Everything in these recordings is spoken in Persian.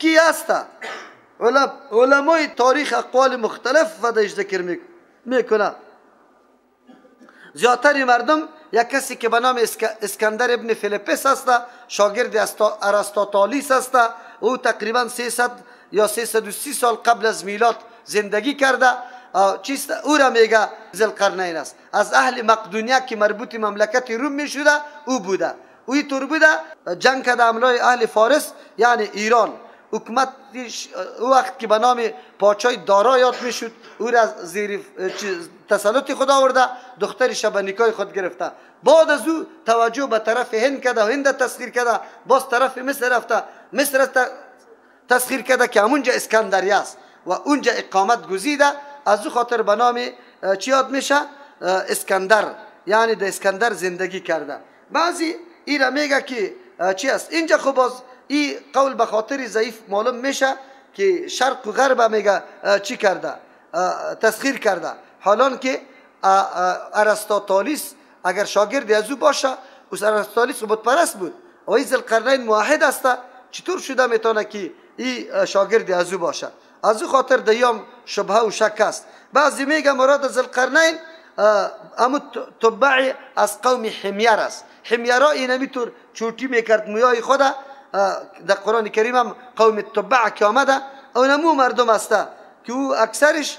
کی است؟ علمای تاریخ اقوال مختلف ودش ذکر میکنه. زیادتر مردم یک کسی که به نام اسکندر ابن فیلیپس است، شاگرد ارسطاطالیس است، او تقریبا 300 یا 330 سال قبل از میلاد زندگی کرده. چیست؟ او را میگه ذوالقرنین است، از اهل مقدونیه که مربوط مملکت روم میشده او بوده. او اینطور بوده جنگ کرده حمله اهل فارس یعنی ایران. حکومت او وقت که به نام پاچای دارا یاد میشد او را زیر تسلط خود آورده، دخترش به نکاح خود گرفته. بعد از او توجه به طرف هند کرده، هند تسخیر کرده، باز طرف مصر رفته، مصر تسخیر کرده که همونجا اسکندریه است و اونجا اقامت گزیده. از او خاطر به نام چی یاد میشه؟ اسکندر، یعنی در اسکندر زندگی کرده. بعضی ای را میگه که چی است اینجا. خب باز این قول به خاطر ضعیف معلوم میشه که شرق و غرب میگه چی کرده؟ تسخیر کرده. حالان که ارسطاطالیس اگر شاگرد از او باشه، او ارسطاطالیس بت پرست بود و این ذوالقرنین موحد است، چطور شده میتونه که این شاگرد از او باشه؟ از او خاطر دیام شبهه و شک است. بعضی میگه مراد ذوالقرنین امو تبع از قوم حمیر است. حمیرا اینمیطور چوتی میکرد مویای خود. در قرآن کریم هم قوم تبع که آمده اونمو مردم است که او اکثرش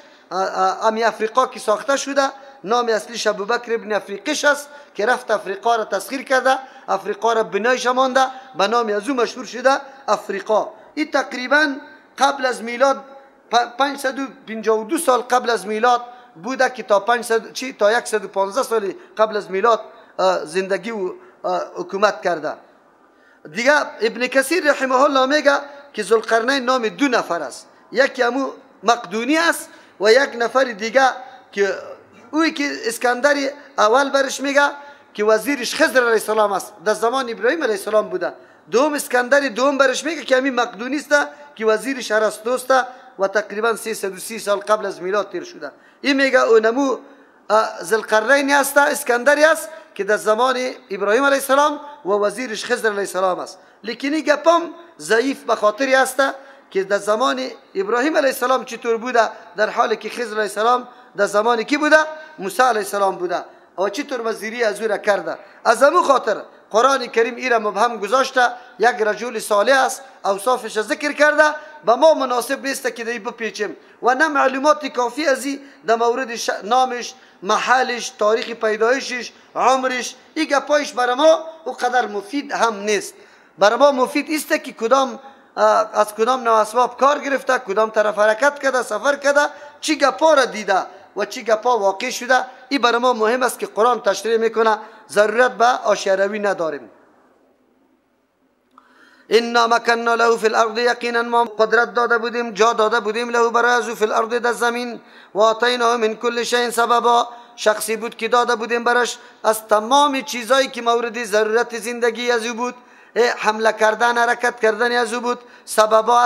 امی افریقا که ساخته شده، نام اصلیش ابوبکر ابن افریقش است که رفت افریقا را تسخیر کرده، افریقا را بنایش مانده، به نام از او مشهور شده افریقا. این تقریبا قبل از میلاد 552 سال قبل از میلاد بوده که تا 500 چی تا 115 سال قبل از میلاد زندگی و حکومت کرده. دیگه ابن کثیر رحمه الله میگه که ذوالقرنین نام دو نفر است، یکی امو مقدونی است و یک نفر دیگه که اوی که اسکندر اول برش میگه که وزیرش خضر علیه السلام است، در زمان ابراهیم علیه السلام بوده. دوم اسکندر دوم برش میگه که همین مقدونی است که وزیرش ارسطو است و تقریبا 330 سال قبل از میلاد تیر شده. این میگه اونمو ذوالقرنین است، اسکندری است که در زمان ابراهیم علیه السلام و وزیرش خضر علیه السلام است. لیکن این گپم ضعیف به خاطری است که در زمان ابراهیم علیه السلام چطور بوده، در حالی که خضر علیه السلام در زمان کی بوده؟ موسی علیه السلام بوده و چطور وزیری از او را کرده. از امو خاطر قرآن کریم ایره مبهم گذاشته، یک رجل صالح است، اوصافش ذکر کرده، به ما مناسب نیست که دی بپیچیم و نه معلومات کافی ازی در مورد نامش، محلش، تاریخ پیدایشش، عمرش، این گپایش برای ما او قدر مفید هم نیست. برای ما مفید است که کدام از کدام نوع اسباب کار گرفته، کدام طرف حرکت کرده، سفر کرده، چی گپا را دیده و چی گپا واقع شده. این برای ما مهم است که قرآن تشریح میکنه، ضرورت به آشیاروی نداریم. انا مکنا له فی الارض، یقینا ما قدرت داده بودیم، جا داده بودیم له برای از او فی الارض در زمین، و آتیناه من کل شیء سببا، شخصی بود که داده بودیم براش از تمام چیزایی که مورد ضرورت زندگی از او بود، حمله کردن، حرکت کردن از او بود، سببا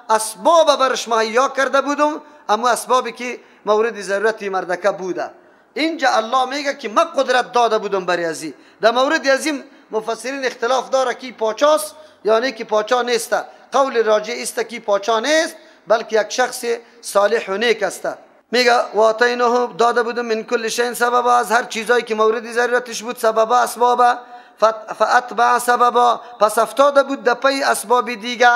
اسباب برش مهیا کرده بودم، اما اسبابی که مورد ضرورت مردکه بوده. اینجا الله میگه که ما قدرت داده بودم برای ازی. در مورد ازیم مفسرین اختلاف داره که پاچاست یا نه که پاچا نیست. قول راجع است که پاچا نیست، بلکه یک شخص صالح و نیک است. میگه و آتیناه داده بودم من کل شیء سببا، از هر چیزایی که مورد ضرورتش بود سببا اسبابا، فاتبع سببا، پس افتاده بود در پی اسباب دیگه،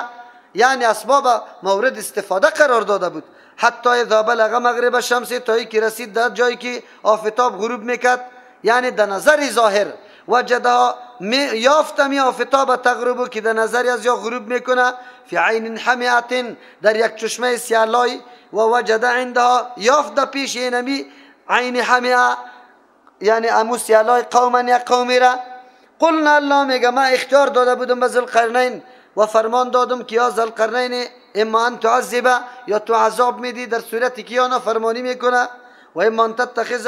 یعنی اسباب مورد استفاده قرار داده بود. حتی اذا بلغ مغرب الشمس، تا که رسید در جایی که آفتاب غروب میکرد، یعنی در نظر ظاهر، وجدها یافت می آفتاب تغرب که در نظر از یا غروب میکنه، فی عین حمیعة، در یک چشمه سیالای، و وجد عندها یافت در پیش اینمی عین حمیعه، یعنی امو سیالای قوما یک قومی را. قلنا الله میگه ما اختیار داده بودم به ذوالقرنین و فرمان دادم که یا ذوالقرنین اما ان تعذب، یا تو عذاب میدی در صورتی که یا نافرمانی میکنه، و اما ان تتخذ،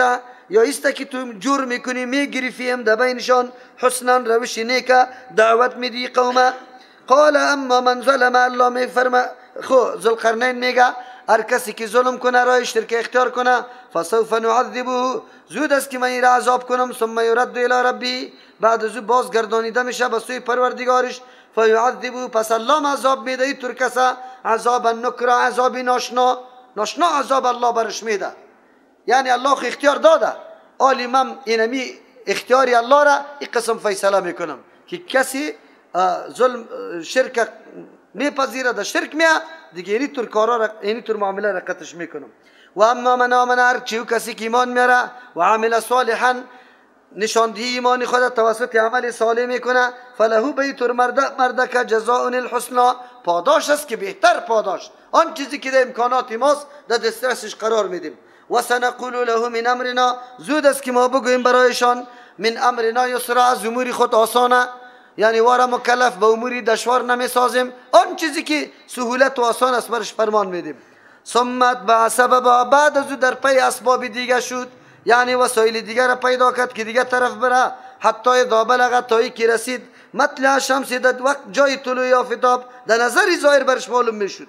یا ایست که تو جور میکنی میگیری فیهم در بینشان حسنا روش نیکه دعوت میدی قومه. قال اما من ظلم، الله میفرما خو ذوالقرنین میگه هر کسی که ظلم کنه، راه شرک اختیار کنه، فسوف نعذبه، زود است که من این را عذاب کنم، ثم یرد الی ربی، بعد از او بازگردانیده میشه به سوی پروردگارش، فیعذبه، پس الله عذاب میده ای تر کسا عذاب نکره، عذاب ناشنا، ناشنا عذاب الله برش میده. یعنی الله اختیار داده، آلی من اینمی اختیاری الله را این قسم فیصله میکنم که کسی ظلم شرک میپذیره در شرک میه دیگه، اینی طور کارا را اینی طور معامله را قطش میکنم. و اما من آمن، هر چی کسی که ایمان میاره و عمل صالحا، نشاندهی ایمان خود توسط عمل صالح میکنه، فله بیت مردک جزاء الحسنا، پاداش است که بهتر پاداش، آن چیزی که در امکانات ماست در دسترسش قرار میدیم. و سنقول له من امرنا، زود است که ما بگوییم برایشان من امرنا یسرا، از امور خود آسانه، یعنی وارا مکلف به اموری دشوار نمیسازیم، آن چیزی که سهولت و آسان است برش فرمان میدیم. ثم اتبع سببا، بعد از او در پی اسباب دیگه شد، یعنی وسایل دیگر را پیدا کرد که دیگه طرف بره، حتی اذا بلغ، تا ای که رسید مطلع شمس، در وقت جای طلوع آفتاب در نظر ظاهر برش معلوم میشد.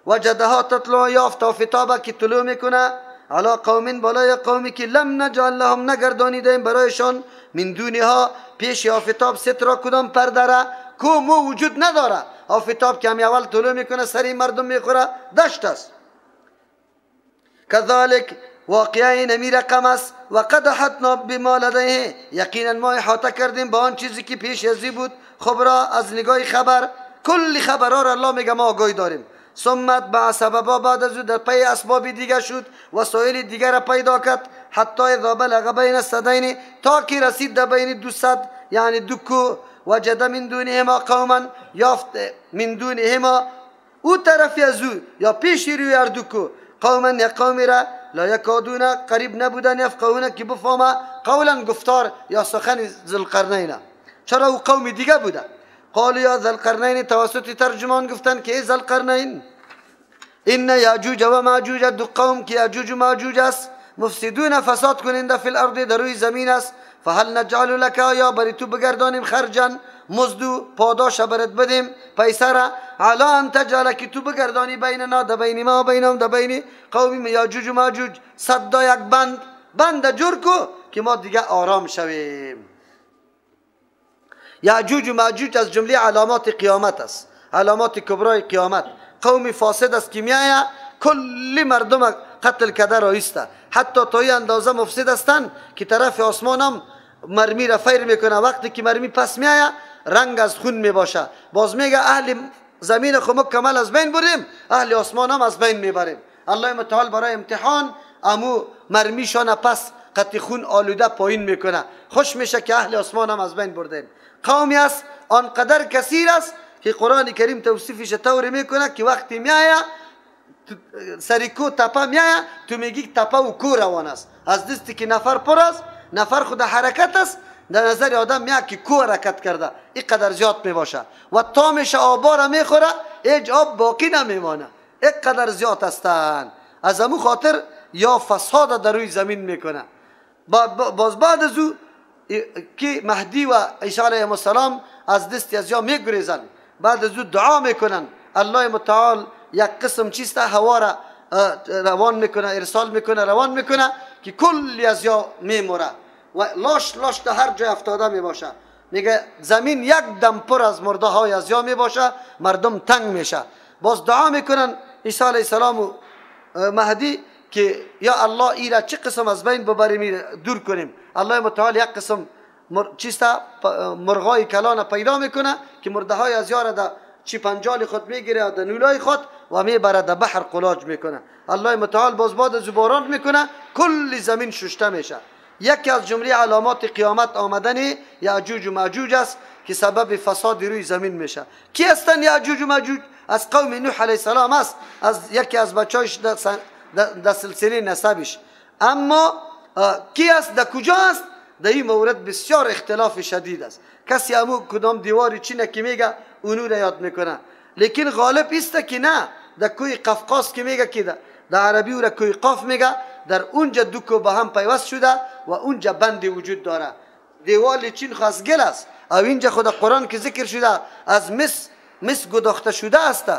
وجدها تطلع، یافت آفتاب که طلوع میکنه، علی قوم، بالای قومی که لم نجعل لهم، نگردانیدیم برایشان من دونها، پیش آفتاب سترا، کدام پرده را کو مو وجود نداره. آفتاب که همی اول طلوع میکنه سری مردم میخوره، دشت است. کذالک، واقعه نمی رقم است. و قد احطنا بما لدیه، یقینا ما احاطه کردیم با آن چیزی که پیش ازی بود، خبرا از نگاه خبر، کل خبرها را الله میگه ما آگاهی داریم. ثم اتبع سببا، بعد از او در پی اسباب دیگه شد، وسایل دیگر را پیدا کرد، حتی اذا بلغ بین السدین، تا که رسید در بین دو سد، یعنی دو کوه، وجد من دونهما قوما، یافت من دونهما، او طرفی از او یا پیش روی هر دو کوه، قوما، یک قومی را، لا یکادون، قریب نبودن، یفقهون، که بفهمه، قولا، گفتار یا سخن ذوالقرنین. چرا او قوم دیگه بوده؟ قالوا یا ذوالقرنین، توسط ترجمان گفتن که ای ذوالقرنین، ان یاجوج و ماجوج، دو قوم که یاجوج و ماجوج است، مفسدون، فساد کننده، فی الارض، در روی زمین است. فهل نجعل لک، یا بری تو بگردانیم، خرجا، مزدو پاداش برات بدیم پیسه را، علی ان تجعل، که تو بگردانی، بیننا، در بین ما، بینهم، در بین قوم یاجوج و ماجوج، سدا، یک بند، بند جور کو که ما دیگه آرام شویم. یاجوج و ماجوج از جمله علامات قیامت است، علامات کبرای قیامت. قوم فاسد است که میایه کل مردم قتل کرده رایسته، حتی تا این اندازه مفسد هستند که طرف آسمان هم مرمی را فیر میکنه، وقتی که مرمی پس میایه رنگ از خون میباشه، باز میگه اهل زمین خو مکمل از بین بریم، اهل آسمان هم از بین میبریم. الله متعال برای امتحان امو مرمیشان پس قطع خون آلوده پایین میکنه، خوش میشه که اهل آسمان هم از بین بردیم. قومی است آنقدر کثیر است که قرآن کریم توصیفش طوری میکنه که وقتی میایه سری کو تپه میایه، تو میگی تپه و کو روان است، از دستی که نفر پر است، نفر خود حرکت است، در نظر آدم میاد که کو حرکت کرده، اینقدر زیاد میباشه و تا میشه آبا را میخوره، هیچ آب باقی نمیمانه، اینقدر زیاد هستند. از امو خاطر یا فساد در روی زمین میکنه. باز بعد از او که مهدی و عیسی علیه السلام از دست از یا میگریزن، بعد از او دعا میکنن، الله متعال یک قسم چیست هوا را روان میکنه، ارسال میکنه، روان میکنه که کلی از یا میموره و لاش لاش در هر جای افتاده میباشه. میگه زمین یک دم پر از مرده های از یا میباشه، مردم تنگ میشه. باز دعا میکنن عیسی علیه السلام و مهدی که یا الله ای را چه قسم از بین ببریم، دور کنیم. الله متعال یک قسم چیست مرغای کلان پیدا میکنه که مرده های از یا را در چیپنجال خود میگیره، در نولای خود و میبره در بحر قلاج میکنه. الله متعال باز بعد از باران میکنه، کل زمین ششته میشه. یکی از جمله علامات قیامت آمدن یاجوج و ماجوج است که سبب فساد روی زمین میشه. کی هستن یاجوج و ماجوج؟ از قوم نوح علیه السلام است، از یکی از بچه‌اش در سلسله نسبش. اما کی است، در کجا است؟ در این مورد بسیار اختلاف شدید است. کسی امو کدام دیواری چینه که میگه اونو را یاد میکنه، لیکن غالب است که نه، در کوی قفقاز که میگه که در عربی او را کوی قاف میگه، در اونجا دو کو به هم پیوست شده و اونجا بند وجود داره. دیوال چین خو از گل است، او اینجا خود قرآن که ذکر شده از مس گداخته شده است.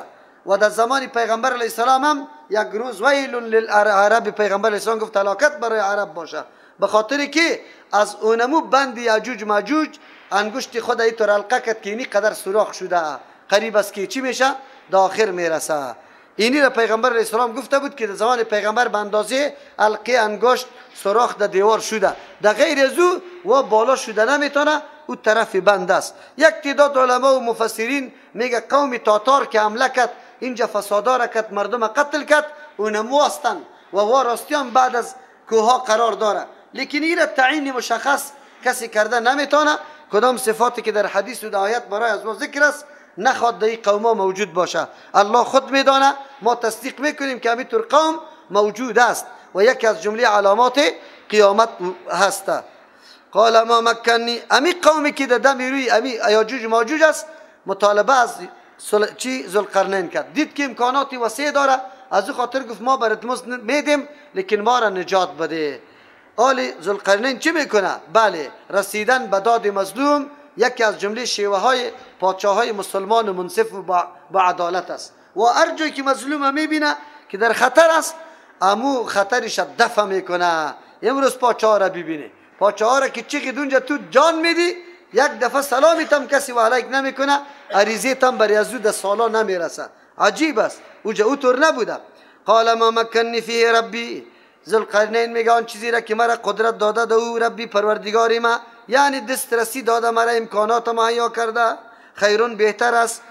و در زمان پیغمبر علیه السلام هم یک روز ویل للعرب، پیغمبر علیه السلام گفت هلاکت برای عرب باشه، به خاطر که از اونمو بند یاجوج ماجوج انگشت خود ایطور حلقه کرد که اینی قدر سوراخ شده، قریب است که چی میشه؟ در آخر میرسه. اینی را پیغمبر علیه السلام گفته بود که در زمان پیغمبر به اندازه حلقه انگشت سوراخ در دیوار شده، در غیر از او و بالا شده نمیتونه، او طرف بند است. یک تعداد علما و مفسرین میگه قوم تاتار که حمله کرد اینجا فسادا را کرد، مردم قتل کرد، اونمو هستند و راستیان بعد از کوها قرار داره، لیکن این را تعیین مشخص کسی کرده نمیتونه. کدام صفاتی که در حدیث و در آیت برای از ما ذکر است نخواد در این قوما موجود باشه، الله خود میدانه. ما تصدیق میکنیم که همینطور قوم موجود است و یکی از جمله علامات قیامت هست. قال ما مکنی، امی قومی که در دم روی امی یاجوج ماجوج است مطالبه از چی ذوالقرنین کرد، دید که امکاناتی وسیع داره، از او خاطر گفت ما برات مزد میدیم لیکن ما را نجات بده. آل ذوالقرنین چی میکنه؟ بله، رسیدن به داد مظلوم یکی از جمله شیوه های پادشاه های مسلمان و منصف و با عدالت است. و هر جایی که مظلوم میبینه که در خطر است، امو خطرش دفع میکنه. امروز پادشاه را ببینه، پادشاه را که چیخی دونجا تو جان میدی، یک دفعه سلامی تم کسی و علیک نمیکنه، عریضه تم بر از او ده سالا نمیرسه. عجیب است، اوجا او طور نبوده. قال ما مکنی فیه ربی، ذوالقرنین میگه آن چیزی را که مرا قدرت داده ده او ربی پروردگاری ما، یعنی دسترسی داده مرا، امکانات مهیا کرده، خیرون بهتر است،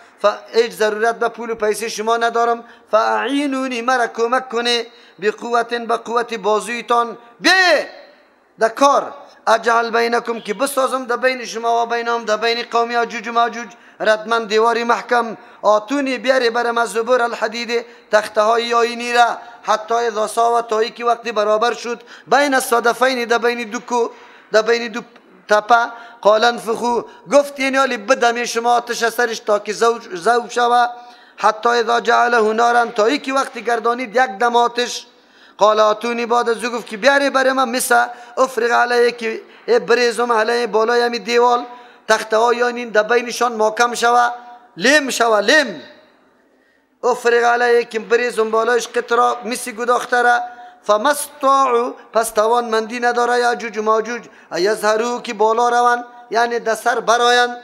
هیچ ضرورت به پول و پیسه شما ندارم. فاعینونی، مرا کمک کنه، بقوت، به قوت بازویتان، به ده کار، اجعل بینکم، که بسازم ده بین شما و بینهم، ده بین قوم یاجوج و ماجوج ردمن دیواری محکم. آتونی بیاری برم از زبر الحدید، تخته های آینی را، حتی اذا ساوى، تا که وقتی برابر شد، بین الصدفین، ده بین دو کو، ده بین دو تپه. قال انفخو، گفت یعنی آلی بدمی شما آتش سرش تا که ذوب شوه. حتی اذا جعله نارا، تا که وقتی گردانید یک دم آتش. قال آتونی، بعد از او گفت که بیاری برای من مثل افرغ علیه، که بریزم علیه بالای همی دیوال، تخته های یعنی در بینشان محکم شوه، لیم شوه، لیم. افرغ علیه، که بریزم بالایش قطرا مسی گداخته را. فما استطاعوا، پس توانمندی نداره یاجوج و ماجوج، یظهروا، که بالا روند، یعنی در سر برایند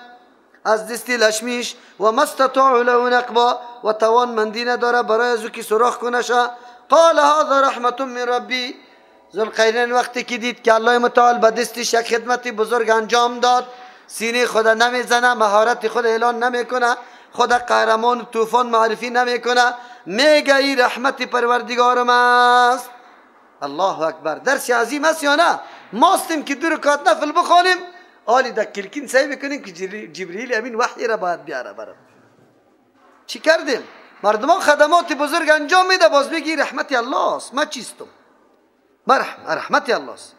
از دستی لشمیش. و ما استطاعوا له نقبا، و توانمندی نداره برای از او که سوراخ کنه شه. قال هذا رحمت من ربی، ذوالقرنین وقتی که دید که الله متعال به دستش یک خدمت بزرگ انجام داد، سینه خود نمیزنه، مهارت خود اعلان نمیکنه، خود قهرمان و طوفان معرفی نمیکنه، میگه ای رحمت پروردگارم است. الله اکبر، درس عظیم است یا نه؟ ماستیم که دو رکعت نفل بخوانیم، آلی در کلکین سعی میکنیم که جبرئیل امین وحی را باید بیاره برم. چی کردیم؟ مردمان خدمات بزرگ انجام میده، باز میگی رحمت الله است، ما چیستم؟ ما رحمت الله است.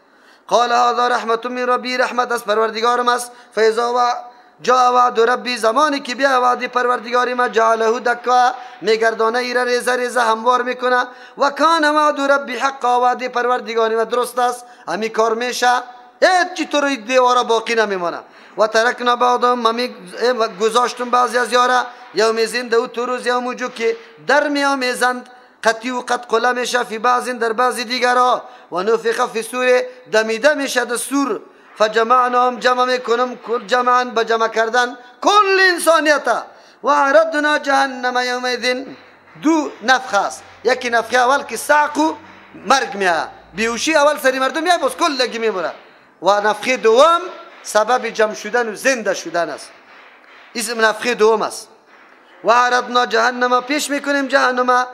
قال هذا رحمت من ربی، رحمت از پروردگارم است. فاذا جاء وعد ربی، زمانی که بیا وعد پروردگار ما، جعله دکا، میگردانه ایره ریزه ریزه هموار میکنه. و کان وعد ربی حقا، وعد پروردگار ما درست است، همی کار میشه، هیچ طور دیوارا باقی نمیمانه. و ترکنا بعضهم، ما گذاشتم بعضی از یارا، یومئذ، دو تو روز یوموجو که در میآمیزند، قطی و قد قله میشه، فی بعض، در بعضی دیگرا. و نفخ فی سور، دمیده میشه در سور. فجمعناهم، جمع میکنم، کل جمعا، به جمع کردن کل انسانیت. و عرضنا جهنم یومئذ، دو نفخ است، یکی نفخه اول که صعق و مرگ میاد، بیهوشی اول سری مردم میاد، باز کل لگی میمونه. و نفخه دوم سبب جمع شدن و زنده شدن است، اسم نفخه دوم است. و عرضنا جهنم، پیش میکنیم جهنم،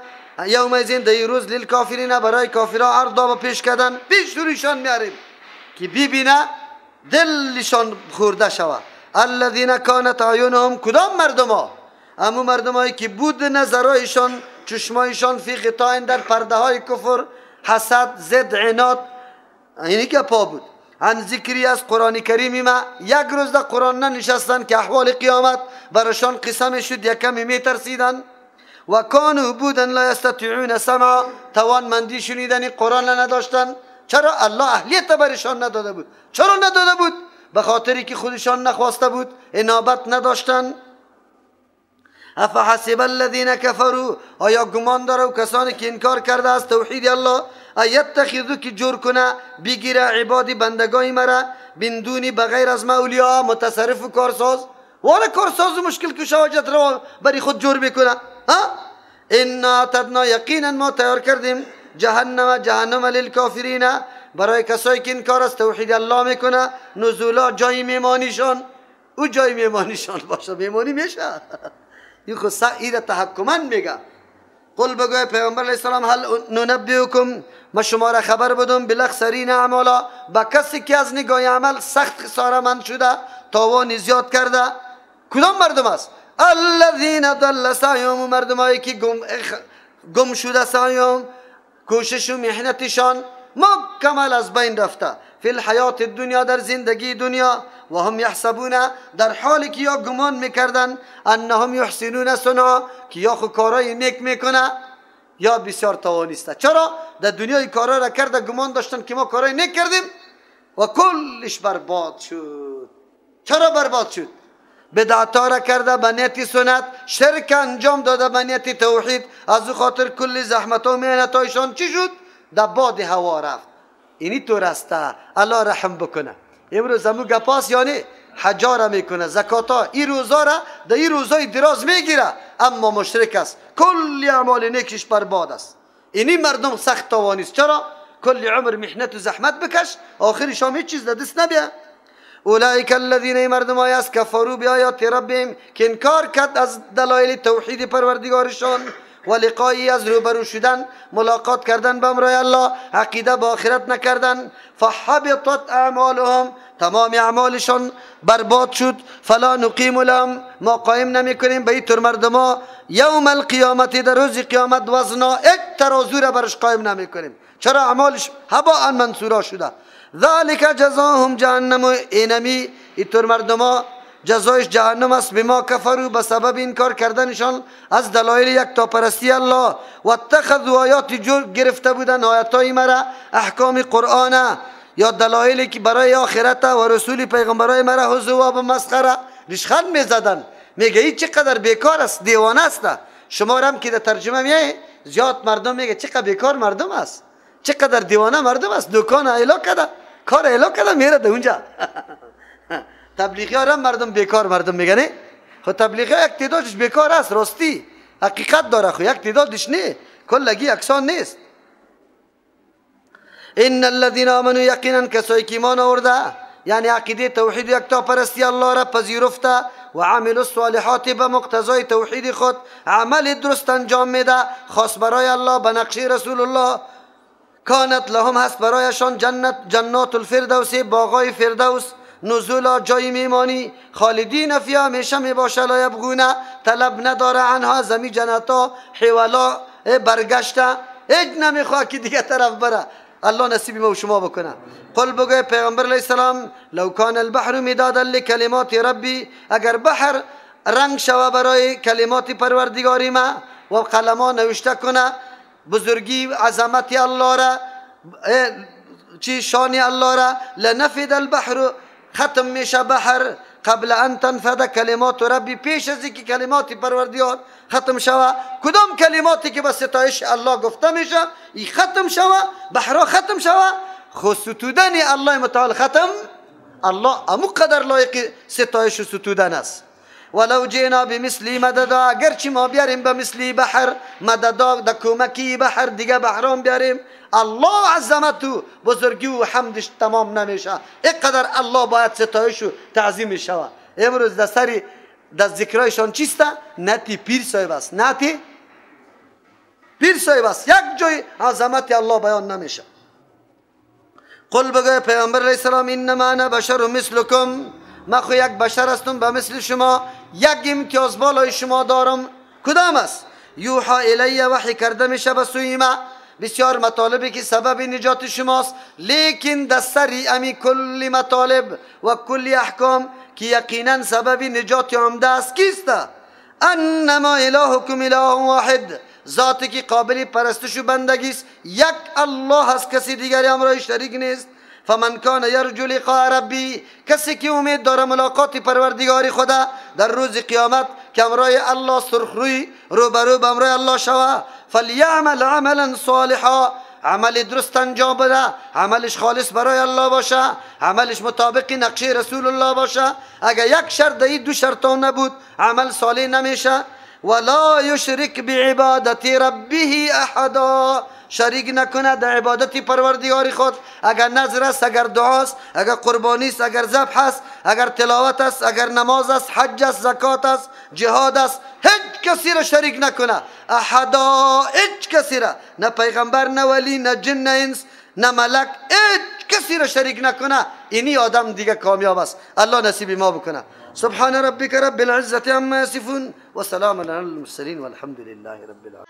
یومئذ، در روز، للکافرین، برای کافرها عرضا و پیش کردن، پیش رویشان میاریم که ببینه دلشان خورده شوه. الذین کانت اعینهم، کدام مردم ها؟ امو مردمایی که بود نظرایشان، چشمایشان، فی غطاء، در پرده های کفر، حسد، زد، عناد، اینی که پا بود، عن ذکری، از قرآن کریم ما. یک روز در قرآن ننشستن که احوال قیامت برشان قسم شد، یکمی میترسیدن. و کانوا، بودن، لا یستطیعون سمعا، توانمندی شنیدن قرآن نداشتن. چرا؟ الله اهلیت برشان نداده بود. چرا نداده بود؟ به خاطری که خودشان نخواسته بود، انابت نداشتن. افحسب الذین کفروا، آیا گمان داره و کسانی که انکار کرده از توحید الله، ایتخذو که جور کنه بگیره عبادی بندگای مرا بندونی بغیر از ما اولیا متصرف و کارساز، والا کارساز و مشکل کشا حاجت رو بری خود جور میکنه. ها انا اعتدنا، یقینا ما تیار کردیم جهنم جهنم للکافرین، برای کسایی که انکار از توحید الله میکنه، نزولا جای میمانیشان، او جای میمانیشان باشه، میمانی میشه. این خود ایره تحکما میگه. قل بگوی پیامبر علیه السلام هل ننبئکم، ما شما را خبر بدم بالاخسرین اعمالا، با کسی که از نگاه عمل سخت خساره‌مند شده، تاوان زیاد کرده. کدام مردم است؟ الذین ضل سعیهم، مردمایی که گم شده سعیهم، کوشش و محنتشان مکمل از بین رفته، فی الحیات الدنیا، در زندگی دنیا، و هم یحسبون، در حالی که یا گمان میکردن انهم یحسنون صنعا، که یا خو کارای نیک میکنه یا بسیار توانسته. چرا؟ در دنیای کارا را کرده، گمان داشتن که ما کارای نیک کردیم و کلش برباد شد. چرا برباد شد؟ بدعتا را کرده به نیت سنت، شرک انجام داده به نیت توحید، از او خاطر کل زحمت و محنتایشان چی شد؟ در باد هوا رفت. اینی طور است. الله رحم بکنه. امروز همو گپاس، یعنی حجا را میکنه، زکاتا، این روزا را در این روزای دراز میگیره، اما مشرک است، کل اعمال نیکش برباد است. اینی مردم سخت توانیست. چرا؟ کل عمر محنت و زحمت بکش، آخرش هم هیچ چیز در دست نبیا. اولئک الذین، مردم های است کفروا بآیات ربهم، که انکار کرد از دلایل توحید پروردگارشان، و لقایی، از روبرو شدن، ملاقات کردن به امرای الله، عقیده به آخرت نکردن، فحبطت اعمالهم، تمام اعمالشان برباد شد. فلا نقیم لهم، ما قایم نمی کنیم به این طور مردما یوم القیامت، در روز قیامت وزنا، یک ترازو را برش قایم نمی کنیم. چرا؟ اعمالش هباء منثورا شده. ذلک جزاهم جهنم، اینمی اینطور مردما جزایش جهنم است، بما کفروا، به سبب این کار کردنشان از دلایل یکتاپرستی الله، و اتخذوا آیات، جور گرفته بودن آیتای مرا، احکام قرآن یا دلایلی که برای آخرت و رسول پیغمبرای مرا هزوا به مسخره ریشخند میزدن. میگه این چقدر بیکار است، دیوانه است. شما هم که در ترجمه میای زیاد مردم میگه چقدر بیکار مردم است، چقدر دیوانه مردم است، دکان ایلا کده، کار ایلا کده، میره ده اونجا. تبلیغی ها مردم بیکار مردم میگن. خب تبلیغی ها یک تعدادش بیکار است، راستی حقیقت داره، خو یک تعدادش نه، کلگی یکسان نیست. ان الذين آمنوا، یقینا کسایی که ایمان آورده، یعنی عقیده توحید یکتاپرستی الله را پذیرفته و عمل الصالحات، به مقتضای توحید خود عمل درست انجام میده، خاص برای الله به نقشه رسول الله، کانت لهم، هست برایشان جنت، جنات الفردوس، باغای فردوس، نزولا، جای میمانی، خالدین فیها، همیشه میباشه، لا یبغون، طلب نداره، عنها، زمی جنتا، حوالا برگشته، هیچ نمیخواه که دیگه طرف بره. الله نصیب ما و شما بکنه. قل بگوی پیغمبر علیه السلام لو کان البحر مدادا لکلمات ربی، اگر بحر رنگ شوه برای کلمات پروردگاری ما و قلما نوشته کنه بزرگی عظمت الله را، چی شان الله را، لنفد البحر، ختم میشه بحر، قبل ان تنفد کلمات ربی، پیش از اینکه کلمات پروردگار ختم شوه. کدام کلماتی که به ستایش الله گفته میشه ای ختم شوه، بحرا ختم شوه، خو ستودن الله متعال ختم، الله امو قدر لایق ستایش و ستودن است. ولو جئنا بمثلی مددا، اگرچه ما بیاریم به مثلی بحر مددا، در کمکی بحر دیگه بحران بیاریم، الله عظمت و بزرگی و حمدش تمام نمیشه. اینقدر الله باید ستایش و تعظیم شود. امروز در سر در ذکرایشان چیست؟ نتی پیر صاحب است، نتی پیر صاحب است، یک جای عظمت الله بیان نمیشه. قل بگوی پیامبر علیه السلام انما انا بشر مثلکم، من خو یک بشر هستم به مثل شما، یک امتیاز بالای شما دارم. کدام است؟ یوحا الی، وحی کرده میشه به سوی ما بسیار مطالبی که سبب نجات شماست، لیکن در سر امی کل مطالب و کل احکام که یقینا سبب نجات عمده است کیست؟ انما الهکم اله واحد، ذاتی که قابل پرستش و بندگی است یک الله است، کسی دیگری همراه شریک نیست. فمن کان یرجو لقاء ربی، کسی که امید داره ملاقات پروردگار خدا در روز قیامت، که امرای الله سرخروی روبرو به امرای الله شوه. فلیعمل عملا صالحا، عمل درست انجام بده، عملش خالص برای الله باشه، عملش مطابق نقشه رسول الله باشه. اگر یک شرط دی دو شرط نبود عمل صالح نمیشه. ولا یشرک بعبادت ربه احدا، شریک نکنه در عبادت پروردگار خود. اگر نذر است، اگر دعاست، اگر قربانی است، اگر ذبح است، اگر تلاوت است، اگر نماز است، حج است، زکات است، جهاد است، هیچ کسی را شریک نکنه. احدا، هیچ کسی را، نه پیغمبر، نه ولی، نه جن، نه انس، نه ملک، هیچ کسی را شریک نکنه. اینی آدم دیگه کامیاب است. الله نصیب ما بکنه. سبحان ربك رب العزة عما يصفون وسلام على المرسلين والحمد لله رب العالمين.